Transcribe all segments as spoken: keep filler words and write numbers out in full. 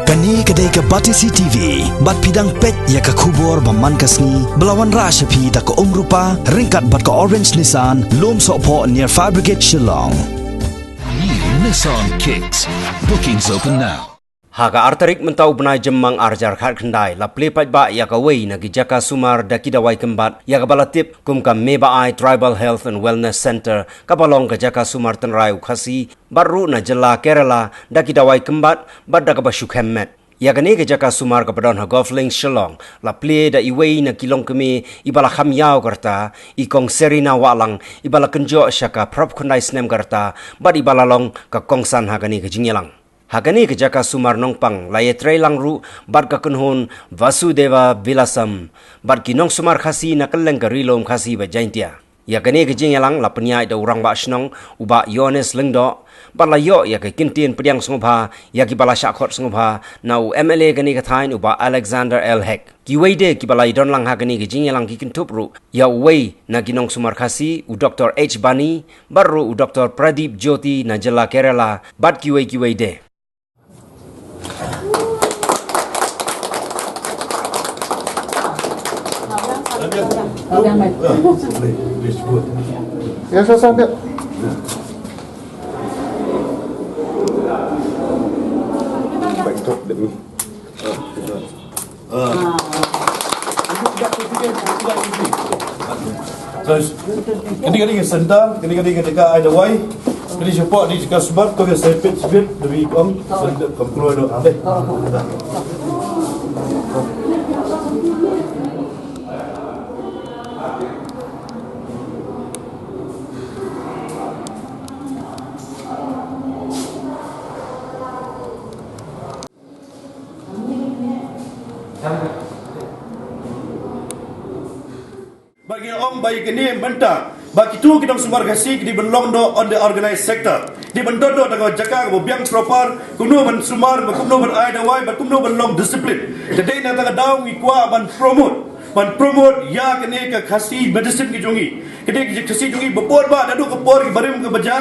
Kane ka dei ka Batesi T V, bad phi dang peit ïa ka khubor ba man ka sngi, ba la wanrah sha phi da ka Umrupa, ryngkat bad ka Orange Nissan, Lumsohphoh near Fire Brigade Shillong. New Nissan Kicks. Bookings open now. Ha ka ar tarik mynta u bnai Jymmang ar hajar khatkhyndai, la plie paidbah ïa kawei na ki jaka sumar da ki dawai kymbat, ïa kaba la tip kum ka Mebaai Tribal Health and Wellness Centre, kaba long ka jaka sumar tynrai u Khasi, bad ruh na jylla Kerala, da ki dawai kymbat, bad da kaba shu khem met. Ïa kane ka jaka sumar kaba don ha Golf Link Shillong, la plie da iwei na ki longkmie iba la kham ïaw ka rta, i Kong Serina Wahlang, iba la kynjoh sha ka phra khyndai snem ka rta, bad iba la long ka kongsan ha kane ka jingïalang. Ha kane ka jaka sumar nongpang, la ïatrei lang ruh bad ka kynhun Vasudhaiva Vilasam, bad ki nongsumar Khasi na kylleng ka Ri Lum Khasi bad Jaintia. Ïa kane ka jingïalang la pynïaid da u Rangbah Shnong, u Bah Yohanes Lyngdoh, bad la ïoh ïa ka kyntien pdiang sngewbha ïa kiba la shah khot sngewbha na u M L A kane ka thaiñ, u Bah Alexander L Hek. Kiwei de kiba la ïadon lang ha kane ka jingïalang ki kynthup ruh ïa uwei na ki nongsumar Khasi, u Doktor H Bani, bad ruh u Doktor Pradeep Jyoti na jylla Kerala, bad kiwei kiwei de. Yes, sir, sir. Kane ka dei ka center, kane ka dei ka jaka ai dawai. Kane shapoh dei jaka sumar, to ka sepit sepit dei ong. Center kam kloi doh. Ba ngi ong ba ïa kane mynta ba kito ki nongsumar Khasi ki dei ban long noh on the organized sector. Dei ban don noh da ka jaka kaba biang proper, kumno ban sumar, ba kumno ban ai dawai, ba kumno ban long discipline. Ka dei na kata ka daw ngi kwah ban promote, ban promote ïa kane ka Khasi medicine ka jong ngi. Kane ka Khasi jong ngi ba bun ba naduh ka por ki barim ka ba jia,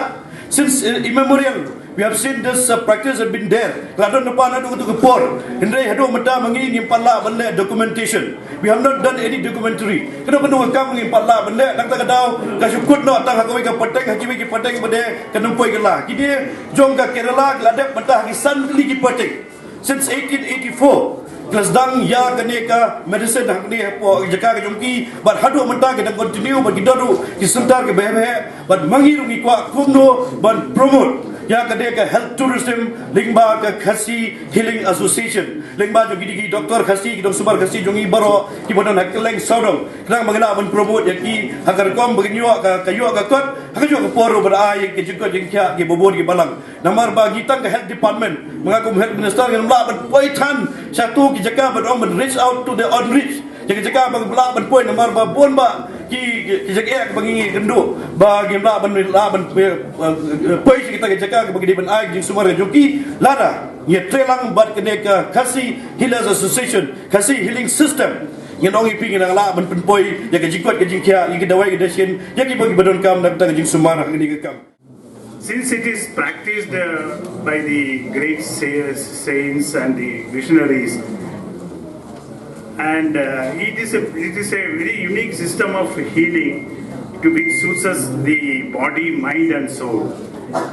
since, eh, immemorial. We have seen this, uh, practice has been there. Ka la don na pa naduh kato ka por. Hynrei haduh mynta ma ngi ngim pat lah ban leh documentation. We have not done any documentary. Kano kano ka kam ngim pat lah ban leh, na kata ka daw ka shu kut noh tang ha kawei ka pateng, ha kiwei ki pateng ba dei ka nongpoi ka la. Ki dei jong ka Kerala ki la dep mynta ha ki san tylli ki pateng. Since eighteen eighty-four, ki la sdang ïa kane ka medicine ha kane hapoh jaka ka jong ki, bad haduh mynta ki dang continue, bad ki don ruh ki center kiba heh heh, bad ma ngi ruh ngi kwah kumno ban promote ïa kane ka health tourism lyngba ka Khasi Healing Association, lyngba jong ki dei ki doktor Khasi, ki nongsumar Khasi jong ngi baroh kiba don ha kylleng sawdong. Khnang ba ngi lah ban promote ïa ki ha ka rukom ba kin ïoh ka, ka ïoh ka kot, ha kajuh ka por ruh ban ai ïa ki jingkoit jingkhiah kiba bun kiba lang. Namar ba ngi tang ka health department, ma nga kum health minister ngam lah ban poi than shato ki jaka ban ong ban reach out to the unreached. Ïa ki jaka ba ngam lah ban poi namar ba bun ba ki, ki, ki jaka ba ngi ïakynduh ba ngim lah ban, lah ban poi, eh, poi sha kita ki jaka ba ngi dei ban ai jingsumar ka jong ki. Lada ngi ïatrei lang bad kane ka Khasi Healers Association, Khasi Healing System, ngan ong ïa phi ngi nang lah ban pynpoi ïa ka jingkoit ka jingkhiah, ïa ki dawai ka dashin ïa kiba, kiba donkam na ka bynta ka jingsumar ha kane ka kam. Since it is practiced, uh, by the great sa-, saints and the visionaries, and, uh, it is a, it is a very unique system of healing to which suits us the body, mind, and soul.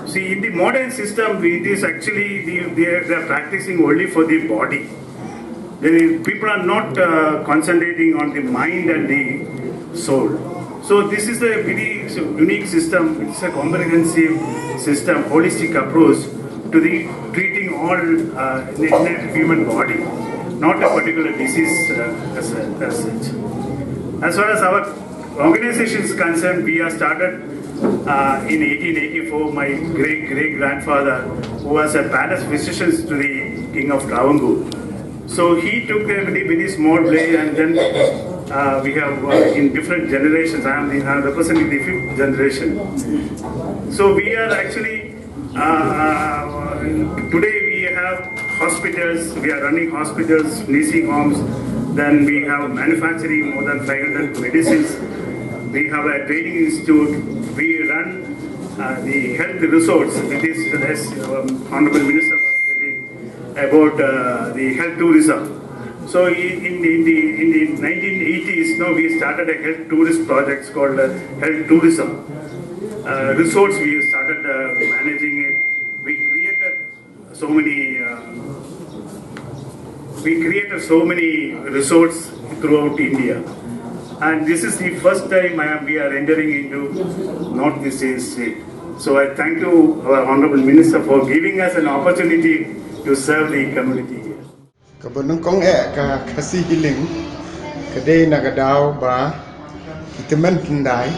See, in the modern system, it is actually the, they are, they are practicing only for the body. The people are not, uh, concentrating on the mind and the soul. So this is a very unique system. It's a comprehensive system, holistic approach to the treating all, uh, in the entire human body, not a particular disease, uh, as, as such. As far as our organization is concerned, we have started, uh, in eighteen eighty-four. My great great grandfather, who was a palace physician to the King of Travancore, so he took a very, very small place, and then, uh, we have, uh, in different generations. I am the, I am representing the fifth generation. So we are actually, uh, today we have hospitals. We are running hospitals, nursing homes. Then we have manufacturing more than five hundred medicines. We have a training institute. We run, uh, the health resorts. It is, as, um, Honorable Minister was telling, about uh, the health tourism. So in the, in the in the nineteen eighties, now we started a health tourist project called uh, health tourism. Uh, resorts, we started uh, managing it. We created so many. Uh, we created so many resorts throughout India, and this is the first time I am, we are entering into Northeast Asia. So I thank you, our Honorable Minister, for giving us an opportunity to serve the community here. Kaba nyngkong eh ka Khasi Healing ka dei na ka daw ba ki tymmen tyndai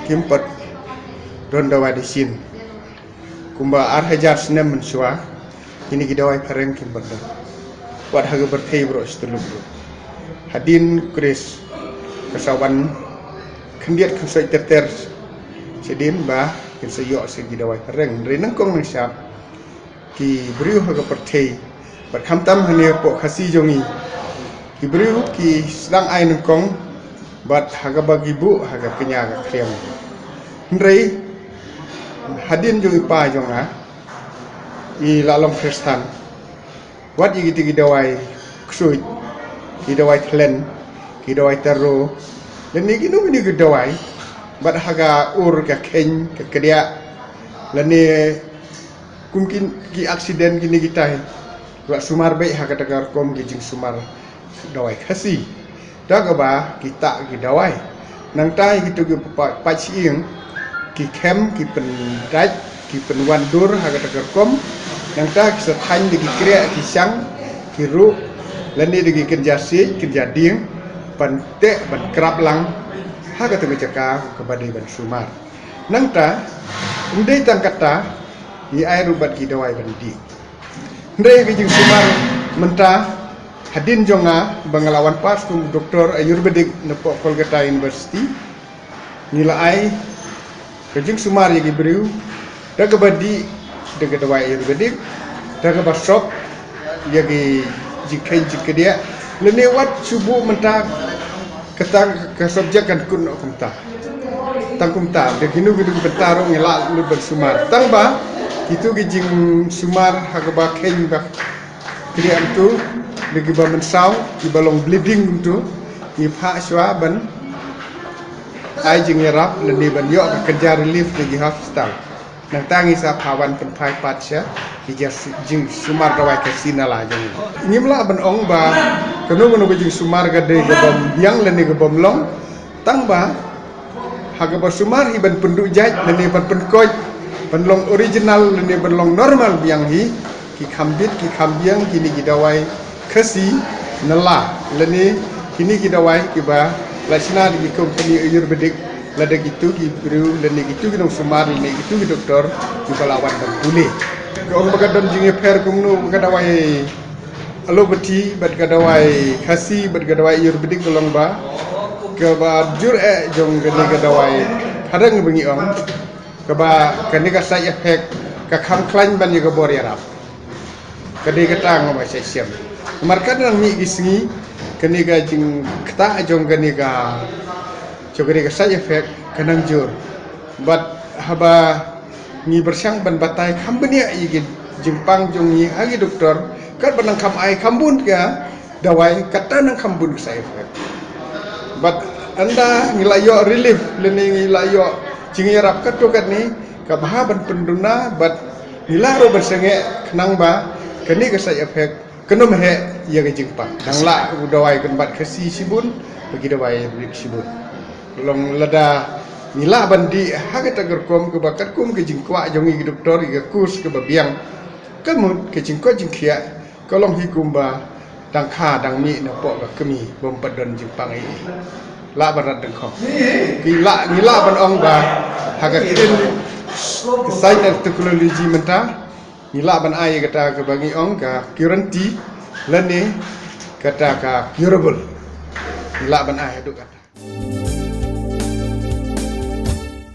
kim pat don dawai dashin. Kumba ar hajar snem mynshuwa kine ki dawai phareng kim pat don. Wat ha ka pyrthei baroh shi tylli. Hadien Khrist ka sa wan khyndiat khynsoit ter ter shadien ba kin sa ïoh sa ki dawai phareng. Hynrei nyngkong nyngshap ki briew ha ka pyrthei bad khamtam hangne hapoh Khasi jong ngi, ki briew ki sdang ai nyngkong bad ha kaba ki buh ha ka kñia ka khriam. Hynrei hadien jong i pa jong nga i la long Khristan, wat ïa kito ki dawai ksuid, ki dawai thlen, ki dawai taro, lane kino kino ki dawai, bad ha ka ur ka kheiñ ka kdiah, lane kum ki, ki accident kine kitai, la sumar beit ha kata ka rukom ki jingsumar dawai Khasi. Da kaba ki tah ki dawai. Nangta ïa kito ki pa-, paid shyieng ki khem, ki pyndait, ki pynwandur ha kata ka rukom. Nangta ki sa thaiñ da ki kriah, ki shang, ki ruh, lane da ki kynja siej, kynja dieng, ban teh, ban krap lang ha kata ka jaka kaba dei ban sumar. Nangta ym dei tang kata, ngi ai ruh bad ki dawai ban dih. Hynrei ka jingsumar mynta, hadien jong nga ba nga la wan pass kum doktor Ayurvedic napoh Kolkata University, ngi la ai ka jingsumar ïa ki briew da kaba dih da ka dawai Ayurvedic, da kaba sop ïa ki jingkheiñ jingkdiah, lane wat shu buh mynta kata ka subject kan kut noh kumta. Tang kumta, da kino kino ki bynta ruh ngi lah lut ban sumar. Tang ba kito ki jingsumar ha kaba kheiñ ba kdiah kumto, da kiba mynsaw, kiba long bleeding kumto, ngi phah shuwa ban ai jingïarap lane ban ïoh ka kynja relief na ki hospital. Nangta ngi sa phah wan pynphai pat sha ki jia su-, jingsumar dawai Khasi na la jong ngi. Ngim lah ban ong ba kano kano ka jingsumar ka dei ka bym biang lane ka bym long. Tang ba ha kaba sumar hi ban pynduh jait lane ban pynkoit ban long original lane ban long normal biang hi, ki kham bit ki kham biang kine ki dawai Khasi na la, lane kine ki dawai kiba la shna da ki company Ayurvedic, lada kito ki briew lane kito ki nongsumar lane kito ki doktor kiba la wan ban pule. Ka ong ba ka don jingïapher kumno ka dawai allopathy bad ka dawai Khasi bad ka dawai Ayurvedic ka long ba kaba jur eh jong kane ka dawai phareng ba ngi ong, kaba kane ka side effect ka kham khlaiñ ban ïa ka bor ïarap. Ka dei kata nga ba shisha. Namar ka dang mih ki sngi kane ka jingktah jong kane ka, jong kane ka side effect ka nang jur. Bad haba ngi pyrshang ban batai kham bniah ïa ki jingpang jong ngi ha ki doktor, katba nang kham ai kham bun ka dawai, kata nang kham bun ka side effect. Bad ynda ngi la ïoh relief lane ngi la ïoh jingïarap katto katne, ka bha ban pynduna bad ngi lah ruh ban sangeh khnang ba kane ka side effect kan ym heh ïa ka jingpang. Dang lah u dawai kynbat Khasi shibun, bad ki dawai Ayurvedic shibun. Long lada ngi lah ban dih ha kata ka rukom kaba katkum ka jingkwah jong ngi ki doktor, ïa ka course kaba biang, ka mut ka jingkoit jingkhiah ka long hi kumba dang kha dang mih napoh ka kmie bym pat don jingpang ei ei. Lah ban rat dyngkhong. Ngi lah, ngi lah ban ong ba ha ka ktien science and technology mynta ngi lah ban ai kata kaba ngi ong ka guarantee lane kata ka curable. Ngi lah ban ai haduh kata.